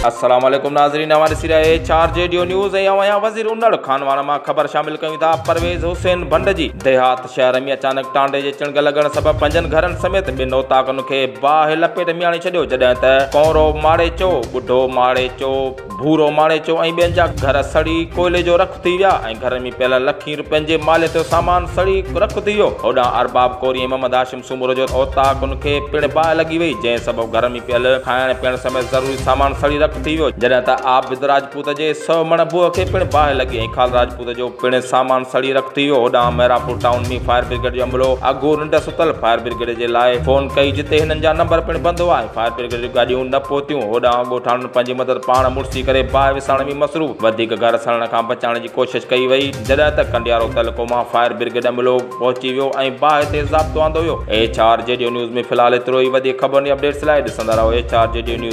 السلام عليڪم ناظرين اوهان ڏسي رهيا ايڇ آر جي ڊيو نيوز ۽ اوهان وزير انڙ خانواهڻ مان خبر شامل ڪيون ٿا پرويز حسين ڀنڊ جي ديهات شهر ۾ اچانڪ ٽانڊي جي چڻگ لڳڻ سبب پنجن گهرن سميت ٻن اوطاقن کي باهه لپيٽ ۾ آڻي ڇڏيو جڏهن ته ڪونرو ماڙيچو ٻڍو ماڙيچو ڀورو ماڻيچو ۽ ٻين جا گهر سڙي ڪوئلي جو رک ٿي ويا ۽ گهرن ۾ پيل لکين روپين جي ماليت جو سامان سڙي رک ٿي ويو. هوڏانهن ارباب ڪوري ۽ محمد هاشم سومرو جو اوطاقن کي پڻ باهه لڳي وئي، جنهن سبب گهرن ۾ پيل کائڻ پيئڻ سميت ضروري سامان سڙي رک ٿي ويو، جڏهن ته عابد راجپوت جي سئو مڻ بوهه کي پڻ باهه لڳي ۽ خال راجپوت جو پڻ سامان سڙي رک ٿي ويو. هوڏانهن مهراپور ٽائون ۾ فائر برگيڊ جو عملو اگهور ننڊ ستل فائر برگيڊ جي لاء فون ڪئي، جتي هنن جا نمبر پڻ بند هئا ۽ فائر برگيڊ جون گاڏيون نه پهتيون، هوڏانهن ڳوٺاڻن پنهنجي مدد پاڻ مڙسي ڪري باهه وسائڻ ۾ مصروف وڌيڪ گهر سڙڻ کان بچائڻ جي ڪوشش ڪئي وئي، جڏهن ته ڪنڊيارو تعلقو مان فائر برگيڊ عملو پهچي ويو ۽ باهه تي ضابطو آندو ويو. ايڇ آر جي ڊيو نيوز ۾ في الحال ايترو ئي وڌيڪ خبرن ۽ اپڊيٽس لاء ڏسندا رهو ايڇ آر جي ڊيو نيوز.